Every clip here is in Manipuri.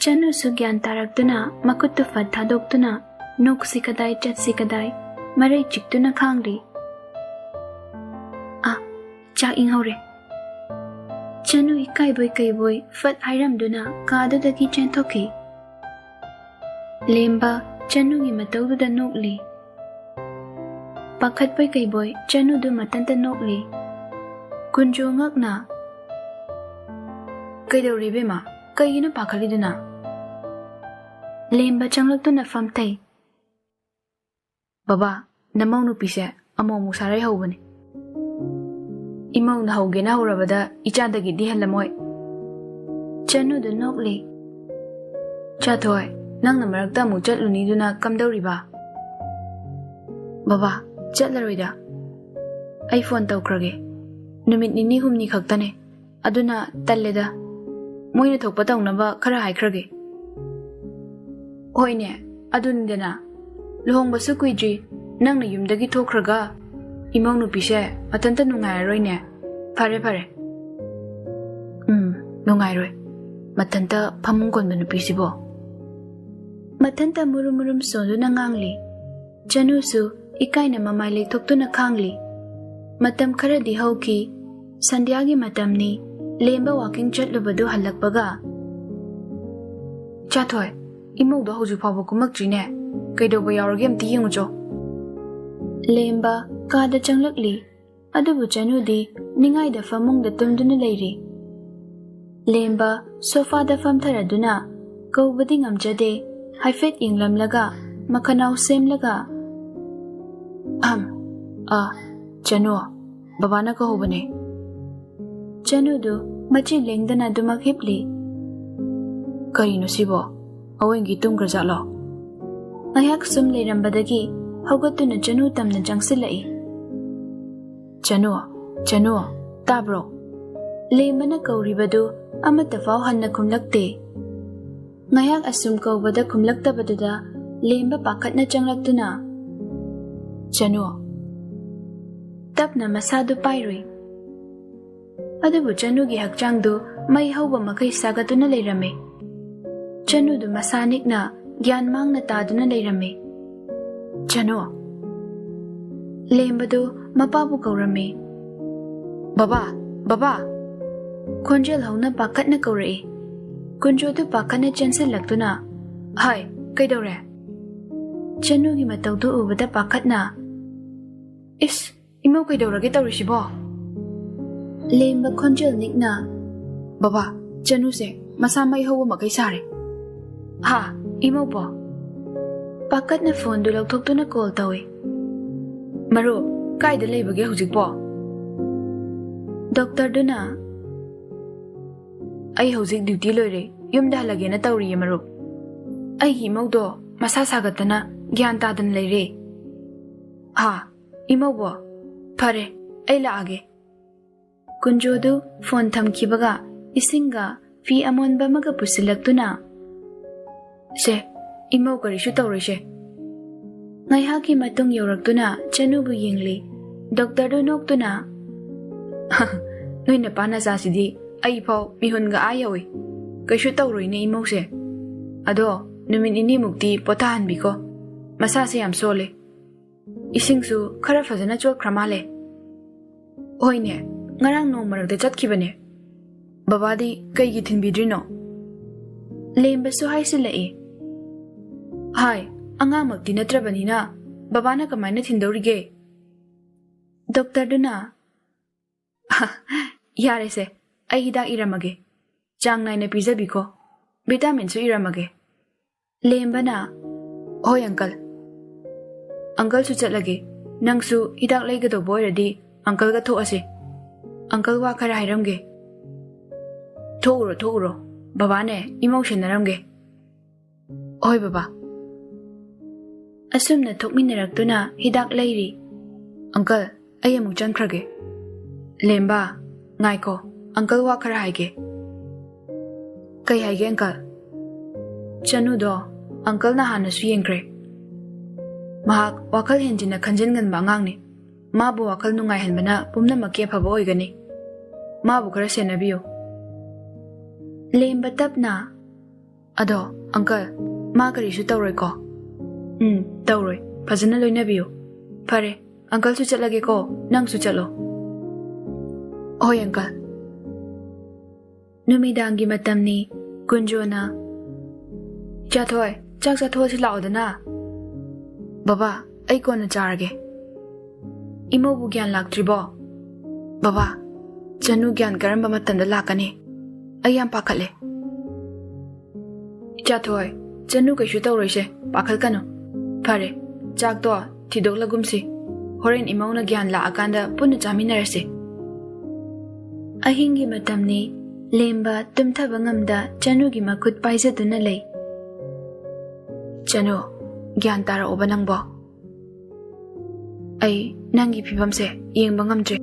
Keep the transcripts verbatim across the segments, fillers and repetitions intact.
ꯆꯅꯨꯁꯨ ꯒ꯭ꯌꯥꯟ ꯇꯥꯔꯛꯇꯨꯅ ꯃꯈꯨꯠꯇꯨ ꯐꯠ ꯊꯥꯗꯣꯛꯇꯨꯅ ꯅꯣꯛꯁꯤ ꯀꯗꯥꯏ ꯆꯠꯁꯤ ꯀꯗꯥꯏ ꯃꯔꯩ ꯆꯤꯛꯇꯨꯅ ꯈꯥꯡꯂꯤ꯫ ꯑꯥ, ꯆꯥꯛ ꯏꯪꯍꯧꯔꯦ꯫ ꯆꯅꯨ ꯏꯀꯥꯏꯕꯣꯏ ꯀꯩꯕꯣꯏ ꯐꯠ ꯍꯥꯏꯔꯝꯗꯨꯅ ꯀꯥꯗꯨꯗꯒꯤ ꯆꯦꯟꯊꯣꯛꯈꯤ꯫ ꯂꯦꯝꯕ ꯆꯅꯨꯒꯤ ꯃꯇꯧꯗꯨꯗ ꯅꯣꯛꯂꯤ꯫ ꯄꯥꯈꯠꯄꯣꯏ ꯀꯩꯕꯣꯏ ꯆꯅꯨꯗꯨ ꯃꯊꯟꯇ ꯅꯣꯛꯂꯤ꯫ ꯀꯨꯟꯖꯣ ꯉꯛꯅ, "ꯀꯩꯗꯧꯔꯦ ꯏꯕꯦꯝꯃ? ꯀꯩꯒꯤꯅꯣ ꯄꯥꯈꯠꯂꯤꯗꯨꯅ?" ꯂꯦꯝꯕ ꯆꯪꯂꯛꯇꯨꯅ ꯐꯝꯊꯩ꯫ "ꯕꯕꯥ, ꯅꯃꯧ ꯅꯨꯄꯤꯁꯦ ꯑꯃꯨꯛ ꯑꯃꯨꯛ ꯁꯥꯔꯩ ꯍꯧꯕꯅꯤ꯫ ꯏꯃꯧꯅ ꯍꯧꯒꯦꯅ ꯍꯧꯔꯕꯗ ꯏꯆꯥꯗꯒꯤꯗꯤ ꯍꯜꯂꯝꯃꯣꯏ꯫" ꯆꯅꯨꯗꯨ ꯅꯣꯛꯂꯤ꯫ "ꯆꯥꯊꯣꯏ, ꯅꯪꯅ ꯃꯔꯛꯇ ꯑꯃꯨꯛ ꯆꯠꯂꯨꯅꯤꯗꯨꯅ ꯀꯝꯗꯧꯔꯤꯕ?" "ꯕꯕꯥ, ꯆꯠꯂꯔꯣꯏꯗ꯫ ꯑꯩ ꯐꯣꯟ ꯇꯧꯈ꯭ꯔꯒꯦ꯫ ꯅꯨꯃꯤꯠ ꯅꯤꯅꯤ ꯍꯨꯝꯅꯤ ꯈꯛꯇꯅꯦ꯫ ꯑꯗꯨꯅ ꯇꯜꯂꯦꯗ꯫ ꯃꯣꯏꯅ ꯊꯣꯛꯄ ꯇꯧꯅꯕ ꯈꯔ ꯍꯥꯏꯈ꯭ꯔꯒꯦ꯫" "ꯍꯣꯏꯅꯦ, ꯑꯗꯨꯅꯤꯗꯅ꯫ ꯂꯨꯍꯣꯡꯕꯁꯨ ꯀꯨꯏꯗ꯭ꯔꯤ, ꯅꯪꯅ ꯌꯨꯝꯗꯒꯤ ꯊꯣꯛꯈ꯭ꯔꯒ ꯏꯃꯧ ꯅꯨꯄꯤꯁꯦ ꯃꯊꯟꯇ ꯅꯨꯡꯉꯥꯏꯔꯔꯣꯏꯅꯦ꯫ ꯐꯔꯦ, ꯐꯔꯦ꯫" "ꯎꯝ, ꯅꯨꯡꯉꯥꯏꯔꯣꯏ꯫ ꯃꯊꯟꯇ ꯐꯃꯨꯡ ꯀꯣꯟꯕ ꯅꯨꯄꯤꯁꯤꯕꯣ꯫" ꯃꯊꯟꯇ ꯃꯨꯔꯨꯝ ꯃꯨꯔꯨꯝ ꯁꯣꯟꯗꯨꯅ ꯉꯥꯡꯂꯤ꯫ ꯆꯅꯨꯁꯨ ꯏꯀꯥꯏꯅ ꯃꯃꯥꯏ ꯂꯩꯊꯣꯛꯇꯨꯅ ꯈꯥꯡꯂꯤ꯫ ꯃꯇꯝ ꯈꯔꯗꯤ ꯍꯧꯈꯤ꯫ ꯁꯟꯙ꯭ꯌꯥꯒꯤ ꯃꯇꯝꯅꯤ꯫ ꯂꯦꯝꯕ ꯋꯥꯀꯤꯡ ꯆꯠꯂꯨꯕꯗꯨ ꯍꯜꯂꯛꯄꯒ, "ꯆꯥꯊꯣꯏ, ꯏꯃꯧꯗꯣ ꯍꯧꯖꯤꯛ ꯐꯥꯎꯕ ꯀꯨꯝꯃꯛꯇ꯭ꯔꯤꯅꯦ꯫ ꯀꯩꯗꯧꯕ ꯌꯥꯎꯔꯒꯦ ꯑꯝꯇ ꯌꯦꯡꯉꯨꯆꯣ꯫" ꯂꯦꯝꯕ ꯀꯥꯗ ꯆꯪꯂꯛꯂꯤ꯫ ꯑꯗꯨꯕꯨ ꯆꯅꯨꯗꯤ ꯅꯤꯡꯉꯥꯏꯗ ꯐꯃꯨꯡꯗ ꯇꯨꯝꯗꯨꯅ ꯂꯩꯔꯤ꯫ ꯂꯦꯝꯕ ꯁꯣꯐꯥꯗ ꯐꯝꯊꯔꯗꯨꯅ ꯀꯧꯕꯗꯤ ꯉꯝꯖꯗꯦ, ꯍꯥꯏꯐꯦꯠ ꯌꯦꯡꯂꯝꯂꯒ ꯃꯈꯅꯥꯎ ꯁꯦꯝꯂꯒ, "ꯑꯍꯝ, ꯑ, ꯆꯅꯨ, ꯕꯕꯥꯅ ꯀꯧꯍꯧꯕꯅꯦ꯫" ꯆꯅꯨꯗꯨ ꯃꯆꯤ ꯂꯦꯡꯗꯅ ꯑꯗꯨꯃꯛ ꯍꯤꯞꯂꯤ꯫ "ꯀꯔꯤꯅꯣ ꯁꯤꯕꯣ? ꯑꯋꯣꯏꯡꯒꯤ ꯇꯨꯝꯈ꯭ꯔꯖꯥꯠꯂꯣ?" ꯉꯥꯏꯍꯥꯛ ꯁꯨꯝ ꯂꯩꯔꯝꯕꯗꯒꯤ ꯍꯧꯒꯠꯇꯨꯅ ꯆꯅꯨ ꯇꯝꯅ ꯆꯪꯁꯤꯜꯂꯛꯏ꯫ "ꯆꯅꯨ, ꯆꯅꯨ, ꯇꯥꯕ꯭ꯔꯣ?" ꯂꯦꯝꯕꯅ ꯀꯧꯔꯤꯕꯗꯨ ꯑꯃꯠꯇ ꯐꯥꯎ ꯍꯟꯅ ꯈꯨꯝꯂꯛꯇꯦ꯫ ꯉꯥꯏꯍꯥꯛ ꯑꯁꯨꯝ ꯀꯧꯕꯗ ꯈꯨꯝꯂꯛꯇꯕꯗꯨꯗ ꯂꯦꯝꯕ ꯄꯥꯈꯠꯅ ꯆꯪꯂꯛꯇꯨꯅ, "ꯆꯅꯨ꯫" ꯇꯞꯅ ꯃꯁꯥꯗꯨ ꯄꯥꯏꯔꯨꯏ꯫ ꯑꯗꯨꯕꯨ ꯆꯅꯨꯒꯤ ꯍꯛꯆꯥꯡꯗꯨ ꯃꯩ ꯍꯧꯕ ꯃꯈꯩ ꯁꯥꯒꯠꯇꯨꯅ ꯂꯩꯔꯝꯃꯤ꯫ ꯆꯅꯨꯗꯨ ꯃꯁꯥ ꯅꯤꯛꯅ ꯒ꯭ꯌꯥꯟ ꯃꯥꯡꯅ ꯇꯥꯗꯨꯅ ꯂꯩꯔꯝꯃꯤ꯫ "ꯆꯅꯨ!" ꯂꯦꯝꯕꯗꯨ ꯃꯄꯥꯕꯨ ꯀꯧꯔꯝꯃꯤ꯫ "ꯕꯕꯥ! ꯕꯕꯥ!" ꯈꯣꯟꯖꯦꯜ ꯍꯧꯅ ꯄꯥꯈꯠꯅ ꯀꯧꯔꯛꯏ꯫ ꯀꯨꯟꯖꯣꯗꯨ ꯄꯥꯈꯠꯅ ꯆꯦꯟꯁꯤꯜꯂꯛꯇꯨꯅ, "ꯍꯥꯏ, ꯀꯩꯗꯧꯔꯦ?" ꯆꯅꯨꯒꯤ ꯃꯇꯧꯗꯨ ꯎꯕꯗ ꯄꯥꯈꯠꯅ, "ꯏꯁ, ꯏꯃꯧ ꯀꯩꯗꯧꯔꯒꯦ ꯇꯧꯔꯤꯁꯤꯕꯣ?" ꯂꯦꯝꯕ ꯈꯣꯟꯖꯦꯜ ꯅꯤꯛꯅ, "ꯕꯕꯥ, ꯆꯅꯨꯁꯦ ꯃꯁꯥ ꯃꯩ ꯍꯧꯕ ꯃꯈꯩ ꯁꯥꯔꯦ꯫" "ꯍꯥ, ꯏꯃꯧꯕꯣ?" ꯄꯥꯈꯠꯅ ꯐꯣꯟꯗꯨ ꯂꯧꯊꯣꯛꯇꯨꯅ ꯀꯣꯜ ꯇꯧꯏ꯫ "ꯃꯔꯨꯞ, ꯀꯥꯏꯗ ꯂꯩꯕꯒꯦ ꯍꯧꯖꯤꯛꯄꯣ?" ꯗꯣꯛꯇꯔꯗꯨꯅ, "ꯑꯩ ꯍꯧꯖꯤꯛ ꯗ꯭ꯌꯨꯇꯤ ꯂꯣꯏꯔꯦ, ꯌꯨꯝꯗ ꯍꯜꯂꯒꯦꯅ ꯇꯧꯔꯤꯌꯦ ꯃꯔꯨꯞ꯫ ꯑꯩꯒꯤ ꯏꯃꯧꯗꯣ ꯃꯁꯥ ꯁꯥꯒꯠꯇꯅ ꯒ꯭ꯌꯥꯟ ꯇꯥꯗꯅ ꯂꯩꯔꯦ꯫" "ꯍꯥ, ꯏꯃꯧꯕꯣ? ꯐꯔꯦ, ꯑꯩ ꯂꯥꯛꯑꯒꯦ꯫" ꯀꯨꯟꯖꯣꯗꯨ ꯐꯣꯟ ꯊꯝꯈꯤꯕꯒ ꯏꯁꯤꯡꯒ ꯐꯤ ꯑꯃꯣꯟꯕ ꯑꯃꯒ ꯄꯨꯁꯤꯜꯂꯛꯇꯨꯅ, "ꯁꯦ, ꯏꯃꯧ ꯀꯔꯤꯁꯨ ꯇꯧꯔꯣꯏꯁꯦ꯫" ꯉꯥꯏꯍꯥꯛꯀꯤ ꯃꯇꯨꯡ ꯌꯧꯔꯛꯇꯨꯅ ꯆꯅꯨꯕꯨ ꯌꯦꯡꯂꯤ꯫ ꯗꯣꯛꯇꯔꯗꯨ ꯅꯣꯛꯇꯨꯅ, "ꯅꯣꯏ ꯅꯄꯥ ꯅꯆꯥꯁꯤꯗꯤ ꯑꯩꯐꯥꯎ ꯃꯤꯍꯨꯟꯒ ꯑꯥ ꯌꯧꯏ꯫ ꯀꯩꯁꯨ ꯇꯧꯔꯣꯏꯅꯦ ꯏꯃꯧꯁꯦ꯫ ꯑꯗꯣ ꯅꯨꯃꯤꯠ ꯅꯤꯅꯤꯃꯨꯛꯇꯤ ꯄꯣꯊꯥꯍꯟꯕꯤꯈꯣ꯫ ꯃꯁꯥꯁꯦ ꯌꯥꯝ ꯁꯣꯜꯂꯦ꯫" ꯏꯁꯤꯡꯁꯨ ꯈꯔ ꯐꯖꯅ ꯆꯣꯠꯈ꯭ꯔ ꯃꯥꯜꯂꯦ꯫ "ꯍꯣꯏꯅꯦ, ꯉꯔꯥꯡ ꯅꯣꯡ ꯃꯔꯛꯇ ꯆꯠꯈꯤꯕꯅꯦ꯫ ꯕꯕꯥꯗꯤ ꯀꯩꯒꯤ ꯊꯤꯟꯕꯤꯗ꯭ꯔꯤꯅꯣ?" ꯂꯦꯝꯕꯁꯨ ꯍꯥꯏꯁꯤꯜꯂꯛꯏ꯫ "ꯍꯥꯏ, ꯑꯉꯥꯡꯃꯛꯇꯤ ꯅꯠꯇ꯭ꯔꯕꯅꯤꯅ ꯕꯕꯥꯅ ꯀꯃꯥꯏꯅ ꯊꯤꯟꯗꯧꯔꯤꯒꯦ?" ꯗꯣꯛꯇꯔꯗꯨꯅ, "ꯌꯥꯔꯦꯁꯦ, ꯑꯩ ꯍꯤꯗꯥꯛ ꯏꯔꯝꯃꯒꯦ꯫ ꯆꯥꯡ ꯅꯥꯏꯅ ꯄꯤꯖꯕꯤꯈꯣ꯫ ꯚꯤꯇꯥꯃꯤꯟꯁꯨ ꯏꯔꯝꯃꯒꯦ꯫" ꯂꯦꯝꯕꯅ, "ꯍꯣꯏ ꯑꯪꯀꯜ꯫ ꯑꯪꯀꯜꯁꯨ ꯆꯠꯂꯒꯦ꯫ ꯅꯪꯁꯨ ꯍꯤꯗꯥꯛ ꯂꯩꯒꯗꯧꯕ ꯑꯣꯏꯔꯗꯤ ꯑꯪꯀꯜꯒ ꯊꯣꯛꯑꯁꯤ꯫ ꯑꯪꯀꯜ ꯋꯥ ꯈꯔ ꯍꯥꯏꯔꯝꯒꯦ꯫" "ꯊꯣꯛꯎꯔꯣ, ꯊꯣꯛꯎꯔꯣ꯫ ꯕꯕꯥꯅꯦ, ꯏꯃꯧ ꯁꯦꯟꯅꯔꯝꯒꯦ꯫" "ꯍꯣꯏ ꯕꯕꯥ꯫" ꯑꯁꯨꯝꯅ ꯊꯣꯛꯃꯤꯟꯅꯔꯛꯇꯨꯅ ꯍꯤꯗꯥꯛ ꯂꯩꯔꯤ꯫ "ꯑꯪꯀꯜ, ꯑꯩ ꯑꯃꯨꯛ ꯆꯪꯈ꯭ꯔꯒꯦ꯫" "ꯂꯦꯝꯕ, ꯉꯥꯏꯈꯣ, ꯑꯪꯀꯜ ꯋꯥ ꯈꯔ ꯍꯥꯏꯒꯦ꯫" "ꯀꯩ ꯍꯥꯏꯒꯦ ꯑꯪꯀꯜ?" "ꯆꯅꯨꯗꯣ ꯑꯪꯀꯜꯅ ꯍꯥꯟꯅꯁꯨ ꯌꯦꯡꯈ꯭ꯔꯦ꯫ ꯃꯍꯥꯛ ꯋꯥꯈꯜ ꯍꯦꯟꯖꯤꯟꯅ ꯈꯟꯖꯤꯟꯒꯟꯕ ꯑꯉꯥꯡꯅꯤ꯫ ꯃꯥꯕꯨ ꯋꯥꯈꯜ ꯅꯨꯡꯉꯥꯏꯍꯟꯕꯅ ꯄꯨꯝꯅꯃꯛꯀꯤ ꯑꯐꯕ ꯑꯣꯏꯒꯅꯤ꯫ ꯃꯥꯕꯨ ꯈꯔ ꯁꯦꯟꯅꯕꯤꯌꯨ꯫" ꯂꯦꯝꯕ ꯇꯞꯅ, ꯑꯗꯣ, ꯑꯪꯀꯜ, ꯃꯥ ꯀꯔꯤꯁꯨ ꯇꯧꯔꯣꯏꯀꯣ? ꯎꯝ, ꯇꯧꯔꯣꯏ꯫ ꯐꯖꯅ ꯂꯣꯏꯅꯕꯤꯌꯨ꯫ ꯐꯔꯦ, ꯑꯪꯀꯜꯁꯨ ꯆꯠꯂꯒꯦꯀꯣ, ꯅꯪꯁꯨ ꯆꯠꯂꯣ꯫ ꯍꯣꯏ, ꯑꯪꯀꯜ꯫ ꯅꯨꯃꯤꯗꯥꯡꯒꯤ ꯃꯇꯝꯅꯤ꯫ ꯀꯨꯟꯖꯣꯅ, "ꯏꯆꯥꯊꯣꯏ, ꯆꯥꯛ ꯆꯥꯊꯣꯛꯑꯁꯤ ꯂꯥꯛꯑꯣꯗꯅ꯫" "ꯕꯕꯥ, ꯑꯩ ꯀꯣꯟꯅ ꯆꯥꯔꯒꯦ꯫" "ꯏꯃꯧꯕꯨ ꯒ꯭ꯌꯥꯟ ꯂꯥꯛꯇ꯭ꯔꯤꯕꯣ?" "ꯕꯕꯥ, ꯆꯅꯨ ꯒ꯭ꯌꯥꯟ ꯀꯔꯝꯕ ꯃꯇꯝꯗ ꯂꯥꯛꯀꯅꯤ? ꯑꯩ ꯌꯥꯝ ꯄꯥꯈꯠꯂꯦ꯫" "ꯏꯆꯥꯊꯣꯏ, ꯆꯅꯨ ꯀꯩꯁꯨ ꯇꯧꯔꯣꯏꯁꯦ, ꯄꯥꯈꯠꯀꯅꯨ꯫ ꯐꯔꯦ, ꯆꯥꯛꯇꯣ ꯊꯤꯗꯣꯛꯂꯒꯨꯝꯁꯤ꯫ ꯍꯣꯔꯦꯟ ꯏꯃꯧꯅ ꯒ꯭ꯌꯥꯟ ꯂꯥꯛꯑꯀꯥꯟꯗ ꯄꯨꯟꯅ ꯆꯥꯃꯤꯟꯅꯔꯁꯤ꯫" ꯑꯍꯤꯡꯒꯤ ꯃꯇꯝꯅꯤ꯫ ꯂꯦꯝꯕ ꯇꯨꯝꯊꯕ ꯉꯝꯗ ꯆꯅꯨꯒꯤ ꯃꯈꯨꯠ ꯄꯥꯏꯖꯗꯨꯅ ꯂꯩ꯫ "ꯆꯅꯨ, ꯒ꯭ꯌꯥꯟ ꯇꯥꯔꯛꯑꯣꯕ ꯅꯪꯕꯣ꯫ ꯑꯩ ꯅꯪꯒꯤ ꯐꯤꯕꯝꯁꯦ ꯌꯦꯡꯕ ꯉꯝꯗ꯭ꯔꯦ꯫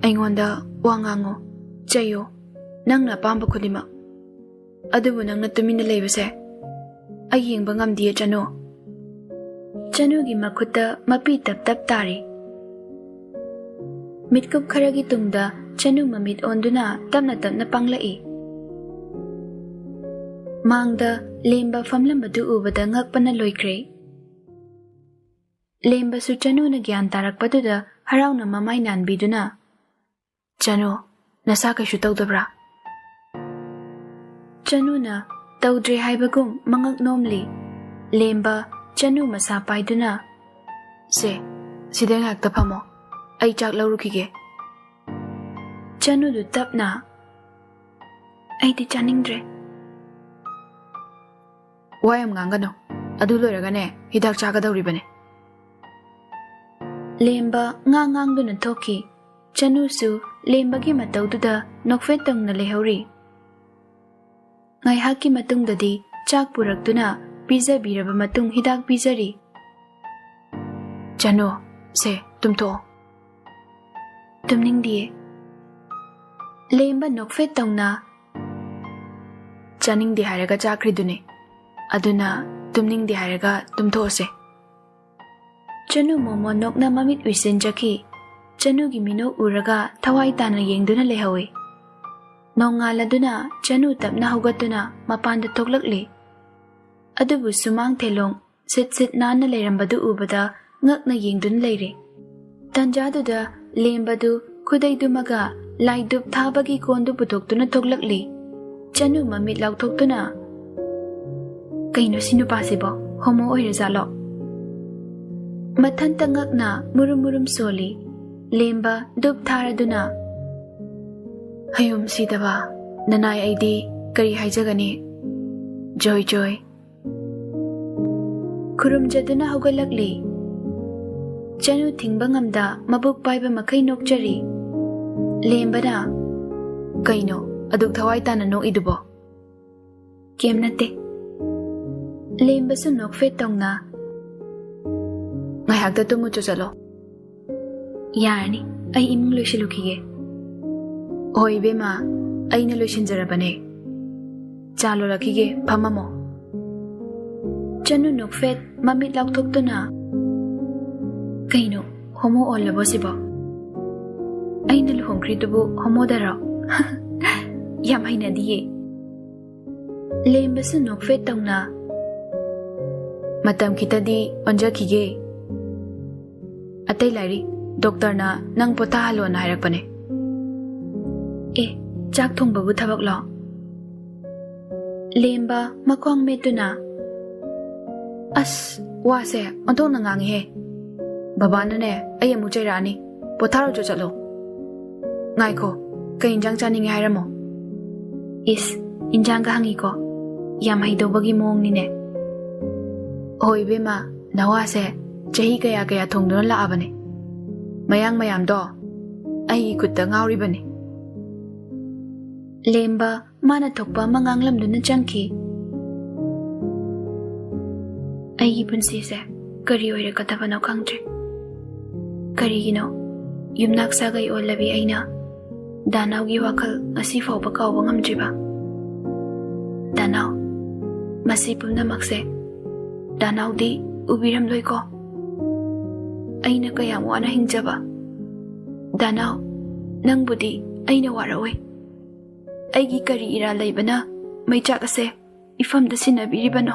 ꯑꯩꯉꯣꯟꯗ ꯋꯥ ꯉꯥꯡꯉꯣ, ꯆꯩꯌꯣ, ꯅꯪꯅ ꯑꯄꯥꯝꯕ ꯈꯨꯗꯤꯡꯃꯛ꯫ ꯑꯗꯨꯕꯨ ꯅꯪꯅ ꯇꯨꯃꯤꯟꯅ ꯂꯩꯕꯁꯦ ꯑꯩ ꯌꯦꯡꯕ ꯉꯝꯗꯤꯌꯦ, ꯆꯅꯨ꯫" ꯆꯅꯨꯒꯤ ꯃꯈꯨꯠꯇ ꯃꯄꯤ ꯇꯞ ꯇꯞ ꯇꯥꯔꯤ꯫ ꯃꯤꯠꯀꯨꯞ ꯈꯔꯒꯤ ꯇꯨꯡꯗ ꯆꯅꯨ ꯃꯃꯤꯠ ꯑꯣꯟꯗꯨꯅ ꯇꯞꯅ ꯇꯞꯅ ꯄꯥꯡꯂꯛꯏ꯫ ꯃꯥꯡꯗ ꯂꯦꯝꯕ ꯐꯝꯂꯝꯕꯗꯨ ꯎꯕꯗ ꯉꯛꯄꯅ ꯂꯣꯏꯈ꯭ꯔꯦ꯫ ꯂꯦꯝꯕꯁꯨ ꯆꯅꯨꯅ ꯒ꯭ꯌꯥꯟ ꯇꯥꯔꯛꯄꯗꯨꯗ ꯍꯔꯥꯎꯅ ꯃꯃꯥꯏ ꯅꯥꯟꯕꯤꯗꯨꯅ, "ꯆꯅꯨ, ꯅꯁꯥ ꯀꯩꯁꯨ ꯇꯧꯗꯕ꯭ꯔꯥ?" ꯆꯅꯨꯅ ꯇꯧꯗ꯭ꯔꯦ ꯍꯥꯏꯕꯒꯨꯝ ꯃꯉꯛ ꯅꯣꯝꯂꯤ꯫ ꯂꯦꯝꯕ ꯆꯅꯨ ꯃꯁꯥ ꯄꯥꯏꯗꯨꯅ, "ꯁꯦ, ꯁꯤꯗ ꯉꯥꯏꯍꯥꯛꯇ ꯐꯝꯃꯣ, ꯑꯩ ꯆꯥꯛ ꯂꯧꯔꯨꯈꯤꯒꯦ꯫" ꯆꯅꯨꯗꯨ ꯇꯞꯅ, "ꯑꯩꯗꯤ ꯆꯥꯅꯤꯡꯗ꯭ꯔꯦ꯫" "ꯋꯥ ꯌꯥꯝ ꯉꯥꯡꯒꯅꯨ, ꯑꯗꯨ ꯂꯣꯏꯔꯒꯅꯦ ꯍꯤꯗꯥꯛ ꯆꯥꯒꯗꯧꯔꯤꯕꯅꯦ꯫" ꯂꯦꯝꯕ ꯉꯥꯡ ꯉꯥꯡꯗꯨꯅ ꯊꯣꯛꯈꯤ꯫ ꯆꯅꯨꯁꯨ ꯂꯦꯝꯕꯒꯤ ꯃꯇꯧꯗꯨꯗ ꯅꯣꯛꯐꯦꯠ ꯇꯧꯅ ꯂꯩꯍꯧꯔꯤ꯫ ꯉꯥꯏꯍꯥꯛꯀꯤ ꯃꯇꯨꯡꯗꯗꯤ ꯆꯥꯛ ꯄꯨꯔꯛꯇꯨꯅ ꯄꯤꯖꯕꯤꯔꯕ ꯃꯇꯨꯡ ꯍꯤꯗꯥꯛ ꯄꯤꯖꯔꯤ꯫ "ꯆꯅꯨ, ꯁꯦ, ꯇꯨꯝꯊꯣꯛꯑꯣ꯫" "ꯇꯨꯝꯅꯤꯡꯗꯤꯌꯦ꯫" ꯂꯦꯝꯕ ꯅꯣꯛꯐꯦꯠ ꯇꯧꯅ, "ꯆꯥꯅꯤꯡꯗꯦ ꯍꯥꯏꯔꯒ ꯆꯥꯈ꯭ꯔꯤꯗꯨꯅꯤ, ꯑꯗꯨꯅ ꯇꯨꯝꯅꯤꯡꯗꯦ ꯍꯥꯏꯔꯒ ꯇꯨꯝꯊꯣꯛꯑꯁꯦ꯫" ꯆꯅꯨ ꯃꯣꯃꯣꯟ ꯅꯣꯛꯅ ꯃꯃꯤꯠ ꯎꯏꯁꯤꯟꯖꯈꯤ꯫ ꯆꯅꯨꯒꯤ ꯃꯤꯅꯣꯛ ꯎꯔꯒ ꯊꯋꯥꯏ ꯇꯥꯅ ꯌꯦꯡꯗꯨꯅ ꯂꯩꯍꯧꯏ꯫ ꯅꯣꯡꯉꯥꯜꯂꯗꯨꯅ ꯆꯅꯨ ꯇꯞꯅ ꯍꯧꯒꯠꯇꯨꯅ ꯃꯄꯥꯟꯗ ꯊꯣꯛꯂꯛꯂꯤ꯫ ꯑꯗꯨꯕꯨ ꯁꯨꯃꯥꯡ ꯊꯦꯂꯣꯡ ꯁꯤꯠ ꯁꯤꯠ ꯅꯥꯟꯅ ꯂꯩꯔꯝꯕꯗꯨ ꯎꯕꯗ ꯉꯛꯅ ꯌꯦꯡꯗꯨꯅ ꯂꯩꯔꯦ꯫ ꯇꯟꯖꯥꯗꯨꯗ ꯂꯦꯝꯕꯗꯨ ꯈꯨꯗꯩꯗꯨꯃꯒ ꯂꯥꯏꯗꯨꯞ ꯊꯥꯕꯒꯤ ꯀꯣꯟꯗꯨ ꯄꯨꯊꯣꯛꯇꯨꯅ ꯊꯣꯛꯂꯛꯂꯤ꯫ ꯆꯅꯨ ꯃꯃꯤꯠ ꯂꯥꯎꯊꯣꯛꯇꯨꯅ, "ꯀꯩꯅꯣ ꯁꯤ ꯅꯨꯄꯥꯁꯤꯕꯣ? ꯍꯣꯃꯣ ꯑꯣꯏꯔꯖꯥꯠꯂꯣ?" ꯃꯊꯟꯇ ꯉꯛꯅ ꯃꯨꯔꯨꯝ ꯃꯨꯔꯨꯝ ꯁꯣꯜꯂꯤ꯫ ꯂꯦꯝꯕ ꯗꯨꯞ ꯊꯥꯔꯗꯨꯅ, "ꯍꯌꯨꯝ ꯁꯤꯗꯕ, ꯅꯅꯥꯏ ꯑꯩꯗꯤ ꯀꯔꯤ ꯍꯥꯏꯖꯒꯅꯤ? ꯖꯣꯏ ꯖꯣꯏ꯫" ꯈꯨꯔꯨꯝꯖꯗꯨꯅ ꯍꯧꯒꯠꯂꯛꯂꯤ꯫ ꯆꯅꯨ ꯊꯤꯡꯕ ꯉꯝꯗ ꯃꯕꯨꯛ ꯄꯥꯏꯕ ꯃꯈꯩ ꯅꯣꯛꯆꯔꯤ꯫ ꯂꯦꯝꯕꯅ, "ꯀꯩꯅꯣ ꯑꯗꯨꯛ ꯊꯋꯥꯏ ꯇꯥꯅ ꯅꯣꯛꯏꯗꯨꯕꯣ?" "ꯀꯦꯝ ꯅꯠꯇꯦ꯫" ꯂꯦꯝꯕꯁꯨ ꯅꯣꯛꯐꯦꯠ ꯇꯧꯅ, "ꯉꯥꯏꯍꯥꯛꯇ ꯇꯨꯝꯃꯨꯆꯣ ꯆꯠꯂꯣ꯫" "ꯌꯥꯔꯅꯤ, ꯑꯩ ꯏꯃꯨꯡ ꯂꯣꯏꯁꯤꯜꯂꯨꯈꯤꯒꯦ꯫" "ꯍꯣꯏ ꯏꯕꯦꯝꯃ, ꯑꯩꯅ ꯂꯣꯏꯁꯤꯟꯖꯔꯕꯅꯦ꯫ ꯆꯥ ꯂꯣꯜꯂꯛꯈꯤꯒꯦ, ꯐꯝꯃꯝꯃꯣ꯫" ꯆꯅꯨ ꯅꯣꯛꯐꯦꯠ ꯃꯃꯤꯠ ꯂꯥꯎꯊꯣꯛꯇꯨꯅ, "ꯀꯩꯅꯣ, ꯍꯣꯃꯣ ꯑꯣꯜꯂꯕꯣ ꯁꯤꯕꯣ? ꯑꯩꯅ ꯂꯨꯍꯣꯡꯈ꯭ꯔꯤꯗꯨꯕꯨ ꯍꯣꯃꯣꯗꯔꯣ? ꯌꯥꯝ ꯍꯩꯅꯗꯤꯌꯦ꯫" ꯂꯦꯝꯕꯁꯨ ꯅꯣꯛꯐꯦꯠ ꯇꯧꯅ, "ꯃꯇꯝ ꯈꯤꯇꯗꯤ ꯑꯣꯟꯖꯈꯤꯒꯦ꯫ ꯑꯇꯩ ꯂꯥꯏꯔꯤ, ꯗꯣꯛꯇꯔꯅ ꯅꯪ ꯄꯣꯊꯥꯍꯜꯂꯣꯅ ꯍꯥꯏꯔꯛꯄꯅꯦ꯫" "ꯑꯦ, ꯆꯥꯛ ꯊꯣꯡꯕꯕꯨ ꯊꯕꯛꯂꯣ?" ꯂꯦꯝꯕ ꯃꯈꯣꯡ ꯃꯦꯠꯇꯨꯅ, "ꯑꯁ, ꯋꯥꯁꯦ ꯑꯣꯟꯊꯣꯛꯅ ꯉꯥꯡꯉꯤꯍꯦ꯫ ꯕꯕꯥꯅꯅꯦ, ꯑꯩ ꯑꯃꯨꯛ ꯆꯩꯔꯛꯑꯅꯤ꯫ ꯄꯣꯊꯥꯔꯨꯆꯣ ꯆꯠꯂꯣ꯫" "ꯉꯥꯏꯈꯣ, ꯀꯩ ꯏꯟꯖꯥꯡ ꯆꯥꯅꯤꯡꯉꯦ ꯍꯥꯏꯔꯝꯃꯣ꯫" "ꯏꯁ, ꯏꯟꯖꯥꯡꯒ ꯍꯪꯉꯤꯀꯣ? ꯌꯥꯝ ꯍꯩꯗꯧꯕꯒꯤ ꯃꯑꯣꯡꯅꯤꯅꯦ꯫" "ꯍꯣꯏ ꯏꯕꯦꯝꯃ, ꯅꯋꯥꯁꯦ ꯆꯍꯤ ꯀꯌꯥ ꯀꯌꯥ ꯊꯣꯡꯗꯨꯅ ꯂꯥꯛꯑꯕꯅꯦ꯫ ꯃꯌꯥꯡ ꯃꯌꯥꯝꯗꯣ ꯑꯩꯒꯤ ꯈꯨꯠꯇ ꯉꯥꯎꯔꯤꯕꯅꯤ꯫" ꯂꯦꯝꯕ ꯃꯥꯅ ꯊꯣꯛꯄ ꯑꯃ ꯉꯥꯡꯂꯝꯗꯨꯅ ꯆꯪꯈꯤ꯫ ꯑꯩꯒꯤ ꯄꯨꯟꯁꯤꯁꯦ ꯀꯔꯤ ꯑꯣꯏꯔꯛꯀꯗꯕꯅꯣ ꯈꯪꯗ꯭ꯔꯦ꯫ ꯀꯔꯤꯒꯤꯅꯣ ꯌꯨꯝꯅꯥꯛ ꯁꯥꯒꯩ ꯑꯣꯜꯂꯕꯤ ꯑꯩꯅ ꯗꯥꯅꯥꯎꯒꯤ ꯋꯥꯈꯜ ꯉꯁꯤ ꯐꯥꯎꯕ ꯀꯥꯎꯕ ꯉꯝꯗ꯭ꯔꯤꯕ? ꯗꯥꯅꯥꯎ, ꯃꯁꯤ ꯄꯨꯝꯅꯃꯛꯁꯦ ꯗꯥꯅꯥꯎꯗꯤ ꯎꯕꯤꯔꯝꯂꯣꯏꯀꯣ? ꯑꯩꯅ ꯀꯌꯥꯝ ꯋꯥꯅ ꯍꯤꯡꯖꯕ꯫ ꯗꯥꯅꯥꯎ, ꯅꯪꯕꯨꯗꯤ ꯑꯩꯅ ꯋꯥꯔꯛꯑꯣꯏ꯫ ꯑꯩꯒꯤ ꯀꯔꯤ ꯏꯔꯥꯜ ꯂꯩꯕꯅ ꯃꯩꯆꯥꯛ ꯑꯁꯦ ꯏꯐꯝꯗ ꯁꯤꯟꯅꯕꯤꯔꯤꯕꯅꯣ?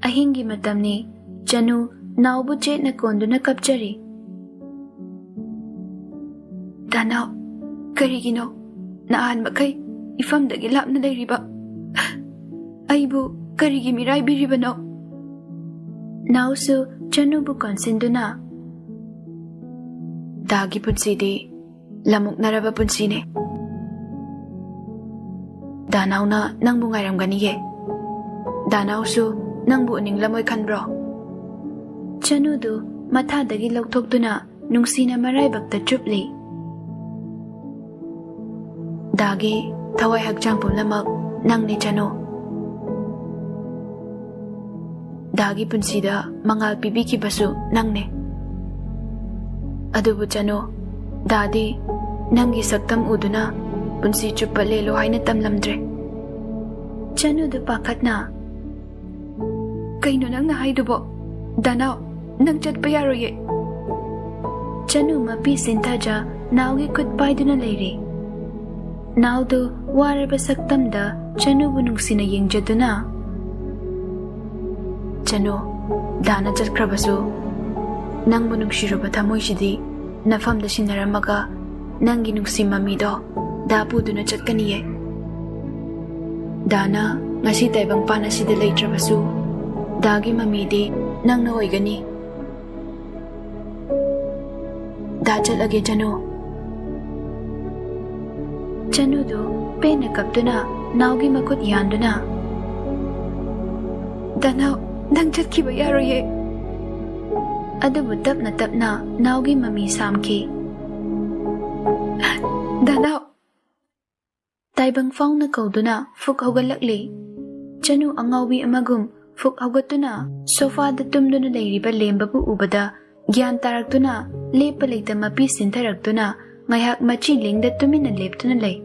ꯑꯍꯤꯡꯒꯤ ꯃꯇꯝꯅꯤ꯫ ꯆꯅꯨ ꯅꯥꯎꯕꯨ ꯆꯦꯠꯅ ꯀꯣꯟꯗꯨꯅ ꯀꯞꯆꯔꯤ꯫ "ꯗꯥꯅꯥꯎ, ꯀꯔꯤꯒꯤꯅꯣ ꯅꯍꯥꯟ ꯃꯈꯩ ꯏꯐꯝꯗꯒꯤ ꯂꯥꯞꯅ ꯂꯩꯔꯤꯕ? ꯑꯩꯕꯨ ꯀꯔꯤꯒꯤ ꯃꯤꯔꯥꯏꯕꯤꯔꯤꯕꯅꯣ?" ꯅꯥꯎꯁꯨ ꯆꯅꯨꯕꯨ ꯀꯣꯟꯁꯤꯟꯗꯨꯅ, "ꯗꯥꯒꯤ ꯄꯨꯟꯁꯤꯗꯤ ꯂꯝꯃꯨꯛꯅꯔꯕ ꯄꯨꯟꯁꯤꯅꯦ꯫ ꯗꯥꯅꯥꯎꯅ ꯅꯪꯕꯨ ꯉꯥꯏꯔꯝꯒꯅꯤꯌꯦ꯫ ꯗꯥꯅꯥꯎꯁꯨ ꯅꯪꯕꯨ ꯎꯅꯤꯡꯂꯝꯃꯣꯏ ꯈꯟꯕ꯭ꯔꯣ?" ꯆꯅꯨꯗꯨ ꯃꯊꯥꯗꯒꯤ ꯂꯧꯊꯣꯛꯇꯨꯅ ꯅꯨꯡꯁꯤꯅ ꯃꯔꯥꯏꯕꯛꯇ ꯆꯨꯞꯂꯤ꯫ "ꯗꯥꯒꯤ ꯊꯋꯥꯏ ꯍꯛꯆꯥꯡ ꯄꯨꯝꯅꯃꯛ ꯅꯪꯅꯤ ꯆꯅꯨ꯫ ꯗꯥꯒꯤ ꯄꯨꯟꯁꯤꯗ ꯃꯉꯥꯜ ꯄꯤꯕꯤꯈꯤꯕꯁꯨ ꯅꯪꯅꯦ꯫ ꯑꯗꯨꯕꯨ ꯆꯅꯨ, ꯗꯥꯗꯤ ꯅꯪꯒꯤ ꯁꯛꯇꯝ ꯎꯗꯨꯅ ꯄꯨꯟꯁꯤ ꯆꯨꯞꯄ ꯂꯦꯜꯂꯣ ꯍꯥꯏꯅ ꯇꯝꯂꯝꯗ꯭ꯔꯦ꯫" ꯆꯅꯨꯗꯨ ꯄꯥꯈꯠꯅ, "ꯀꯩꯅꯣ ꯅꯪꯅ ꯍꯥꯏꯗꯨꯕꯣ? ꯗꯥꯅꯥꯎ, ꯅꯪ ꯆꯠꯄ ꯌꯥꯔꯣꯏꯌꯦ꯫" ꯆꯅꯨ ꯃꯄꯤ ꯁꯤꯟꯊꯖ ꯅꯥꯎꯒꯤ ꯈꯨꯠ ꯄꯥꯏꯗꯨꯅ ꯂꯩꯔꯤ꯫ ꯅꯥꯎꯗꯨ ꯋꯥꯔꯕ ꯁꯛꯇꯝꯗ ꯆꯅꯨꯕꯨ ꯅꯨꯡꯁꯤꯅ ꯌꯦꯡꯖꯗꯨꯅ, "ꯆꯅꯨ, ꯗꯥꯅ ꯆꯠꯈ꯭ꯔꯕꯁꯨ ꯅꯪꯕꯨ ꯅꯨꯡꯁꯤꯔꯨꯕ ꯊꯃꯣꯏꯁꯤꯗꯤ ꯅꯐꯝꯗ ꯁꯤꯟꯅꯔꯝꯃꯒ ꯅꯪꯒꯤ ꯅꯨꯡꯁꯤ ꯃꯃꯤꯗꯣ ꯗꯥ ꯄꯨꯗꯨꯅ ꯆꯠꯀꯅꯤꯌꯦ꯫ ꯗꯥꯅ ꯉꯁꯤ ꯇꯥꯏꯕꯪꯄꯥꯟ ꯑꯁꯤꯗ ꯂꯩꯇ꯭ꯔꯕꯁꯨ ꯗꯥꯒꯤ ꯃꯃꯤꯗꯤ ꯅꯪꯅ ꯑꯣꯏꯒꯅꯤ꯫ ꯗꯥ ꯆꯠꯂꯒꯦ ꯆꯅꯨ꯫" ꯆꯅꯨꯗꯨ ꯄꯦꯟꯅ ꯀꯞꯇꯨꯅ ꯅꯥꯎꯒꯤ ꯃꯈꯨꯠ ꯌꯥꯟꯗꯨꯅ, "ꯗꯥꯅꯥꯎ, ꯅꯪ ꯆꯠꯈꯤꯕ ꯌꯥꯔꯣꯏꯌꯦ꯫" ꯑꯗꯨꯕꯨ ꯇꯞꯅ ꯇꯞꯅ ꯅꯥꯎꯒꯤ ꯃꯃꯤ ꯁꯥꯝꯈꯤ꯫ "ꯗꯥꯅꯥꯎ!" ꯇꯥꯏꯕꯪ ꯐꯥꯎꯅ ꯀꯧꯗꯨꯅ ꯐꯨꯛ ꯍꯧꯒꯠꯂꯛꯂꯤ꯫ ꯆꯅꯨ ꯑꯉꯥꯎꯕꯤ ꯑꯃꯒꯨꯝ ꯐꯨꯛ ꯍꯧꯒꯠꯇꯨꯅ ꯁꯣꯐꯥꯗ ꯇꯨꯝꯗꯨꯅ ꯂꯩꯔꯤꯕ ꯂꯦꯝꯕꯕꯨ ꯎꯕꯗ ꯒ꯭ꯌꯥꯟ ꯇꯥꯔꯛꯇꯨꯅ ꯂꯦꯞꯄ ꯂꯩꯇ ꯃꯄꯤ ꯁꯤꯟꯊꯔꯛꯇꯨꯅ ꯉꯥꯏꯍꯥꯛ ꯃꯆꯤ ꯂꯦꯡꯗ ꯇꯨꯃꯤꯟꯅ ꯂꯦꯞꯇꯨꯅ ꯂꯩ꯫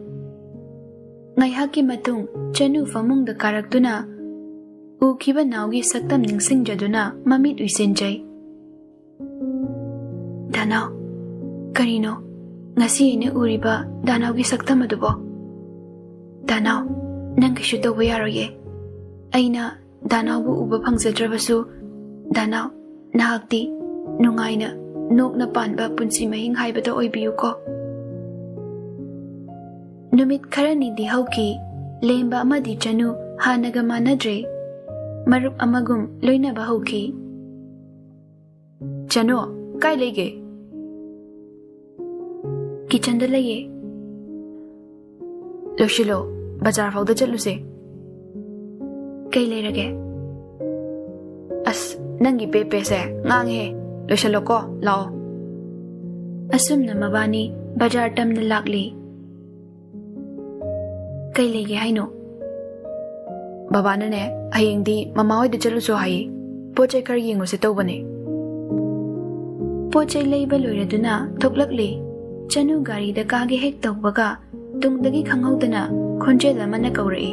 ꯉꯥꯏꯍꯥꯛꯀꯤ ꯃꯇꯨꯡ ꯆꯅꯨ ꯐꯃꯨꯡꯗ ꯀꯥꯔꯛꯇꯨꯅ ꯎꯈꯤꯕ ꯅꯥꯎꯒꯤ ꯁꯛꯇꯝ ꯅꯤꯡꯁꯤꯡꯖꯗꯨꯅ ꯃꯃꯤꯠ ꯎꯏꯁꯤꯟꯖꯩ꯫ ꯗꯥꯅꯥꯎ, ꯀꯔꯤꯅꯣ ꯉꯁꯤ ꯑꯩꯅ ꯎꯔꯤꯕ ꯗꯥꯅꯥꯎꯒꯤ ꯁꯛꯇꯝ ꯑꯗꯨꯕꯣ? ꯗꯥꯅꯥꯎ, ꯅꯪ ꯀꯩꯁꯨ ꯇꯧꯕ ꯌꯥꯔꯣꯏꯌꯦ꯫ ꯑꯩꯅ ꯗꯥꯅꯥꯎꯕꯨ ꯎꯕ ꯐꯪꯖꯗ꯭ꯔꯕꯁꯨ, ꯗꯥꯅꯥꯎ, ꯅꯍꯥꯛꯇꯤ ꯅꯨꯡꯉꯥꯏꯅ ꯅꯣꯛꯅ ꯄꯥꯟꯕ ꯄꯨꯟꯁꯤ ꯃꯍꯤꯡ ꯍꯥꯏꯕꯗꯣ ꯑꯣꯏꯕꯤꯌꯨꯀꯣ꯫ ꯅꯨꯃꯤꯠ ꯈꯔꯅꯤꯗꯤ ꯍꯧꯈꯤ꯫ ꯂꯦꯝꯕ ꯑꯃꯗꯤ ꯆꯅꯨ ꯍꯥꯟꯅꯒ ꯃꯥꯟꯅꯗ꯭ꯔꯦ꯫ ꯃꯔꯨꯞ ꯑꯃꯒꯨꯝ ꯂꯣꯏꯅꯕ ꯍꯧꯈꯤ꯫ ꯆꯅꯨ, ꯀꯥꯏ ꯂꯩꯒꯦ? ꯀꯤꯆꯟꯗ ꯂꯩꯌꯦ꯫ ꯂꯣꯏꯁꯤꯜꯂꯣ, ꯕꯖꯥꯔ ꯐꯥꯎꯗ ꯆꯠꯂꯨꯁꯦ꯫ ꯀꯩ ꯂꯩꯔꯒꯦ? ꯑꯁ, ꯅꯪꯒꯤ ꯄꯦ ꯄꯦꯁꯦ ꯉꯥꯡꯉꯦꯍꯦ꯫ ꯂꯣꯏꯁꯤꯜꯂꯣꯀꯣ, ꯂꯥꯛꯑꯣ꯫ ꯑꯁꯨꯝꯅ ꯃꯕꯥꯅꯤ ꯕꯖꯥꯔ ꯇꯝꯅ ꯂꯥꯛꯂꯤ꯫ ꯀꯩ ꯂꯩꯒꯦ ꯍꯥꯏꯅꯣ? ꯕꯕꯥꯅꯅꯦ, ꯍꯌꯦꯡꯗꯤ ꯃꯃꯥ ꯍꯣꯏꯗ ꯆꯠꯂꯨꯁꯣ ꯍꯥꯏꯌꯦ꯫ ꯄꯣꯠ ꯆꯩ ꯈꯔ ꯌꯦꯡꯉꯨꯁꯦ ꯇꯧꯕꯅꯦ꯫ ꯄꯣꯠ ꯆꯩ ꯂꯩꯕ ꯂꯣꯏꯔꯗꯨꯅ ꯊꯣꯛꯂꯛꯂꯦ꯫ ꯆꯅꯨ ꯒꯥꯔꯤꯗ ꯀꯥꯒꯦ ꯍꯦꯛ ꯇꯧꯕꯒ, ꯇꯨꯡꯗꯒꯤ ꯈꯪꯍꯧꯗꯅ ꯈꯣꯟꯖꯦꯜ ꯑꯃꯅ ꯀꯧꯔꯛꯏ꯫